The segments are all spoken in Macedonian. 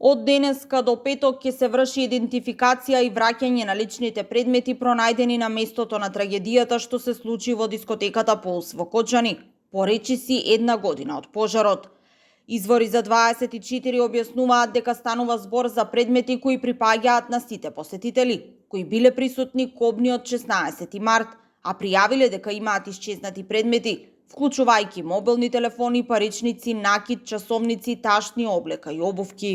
Од денеска до петок ќе се врши идентификација и враќање на личните предмети пронајдени на местото на трагедијата што се случи во дискотеката Пулс во Кочани, поречиси една година од пожарот. Извори за 24 објаснуваат дека станува збор за предмети кои припаѓаат на сите посетители, кои биле присутни кобни од 16 март, а пријавиле дека имаат исчезнати предмети, вклучувајќи мобилни телефони, паричници, накид, часовници, ташни, облека и обувки.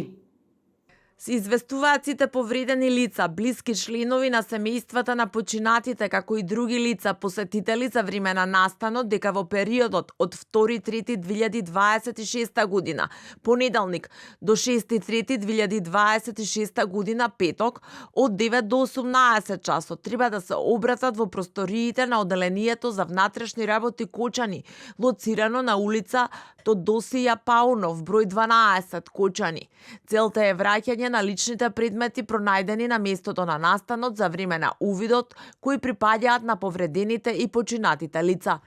Се известуваат сите повредени лица, блиски членови на семејствата на починатите, како и други лица посетители за време на настанот, дека во периодот од 2.3.2026 година, понеделник, до 6.3.2026 година, петок, од 9 до 18 часот, треба да се обратат во просториите на Оделението за внатрешни работи Кочани, лоцирано на улица Тодосија Паунов, број 12, Кочани. Целта е враќање на личните предмети пронајдени на местото на настанот за време на увидот, кои припаѓаат на повредените и починатите лица.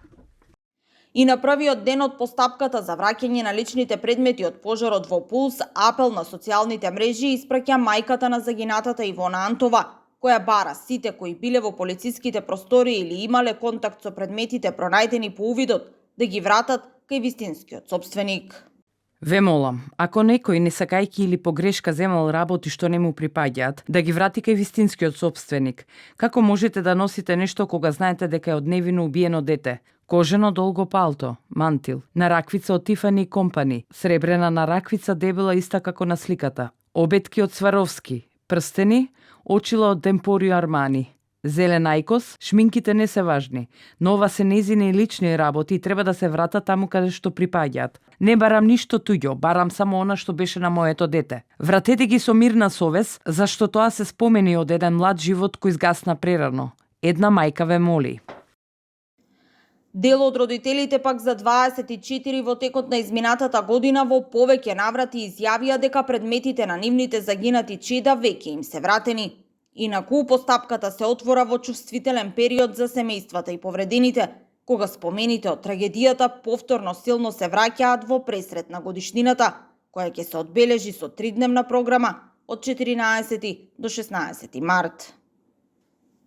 И на првиот ден од постапката за враќање на личните предмети од пожарот во Пулс, апел на социјалните мрежи испраќа мајката на загинатата Ивона Антова, која бара сите кои биле во полициските простори или имале контакт со предметите пронајдени по увидот да ги вратат кај вистинскиот сопственик. Ве молам, ако некој не сакајќи или погрешка земал работи што не му припаѓаат, да ги врати кај вистинскиот сопственик. Како можете да носите нешто кога знаете дека е од невино убиено дете? Кожено долго палто, мантил, нараквица од Тифани Компани, сребрена нараквица дебела иста како на сликата, обетки од Сваровски, прстени, очила од Емпорио Армани. Зелен ајкос, шминките не се важни, но ова се незини лични работи и треба да се вратат таму каде што припаѓаат. Не барам ништо туѓо, барам само она што беше на моето дете. Вратете ги со мирна совест, зашто тоа се спомени од еден млад живот кој изгасна прерано. Една мајка ве моли. Дел од родителите пак за 24 во текот на изминатата година во повеќе наврати изјавија дека предметите на нивните загинати чеда веќе им се вратени. Инаку постапката се отвора во чувствителен период за семејствата и повредените, кога спомените од трагедијата повторно силно се враќаат во пресрет на годишнината, која ќе се одбележи со 3-дневна програма од 14 до 16 март.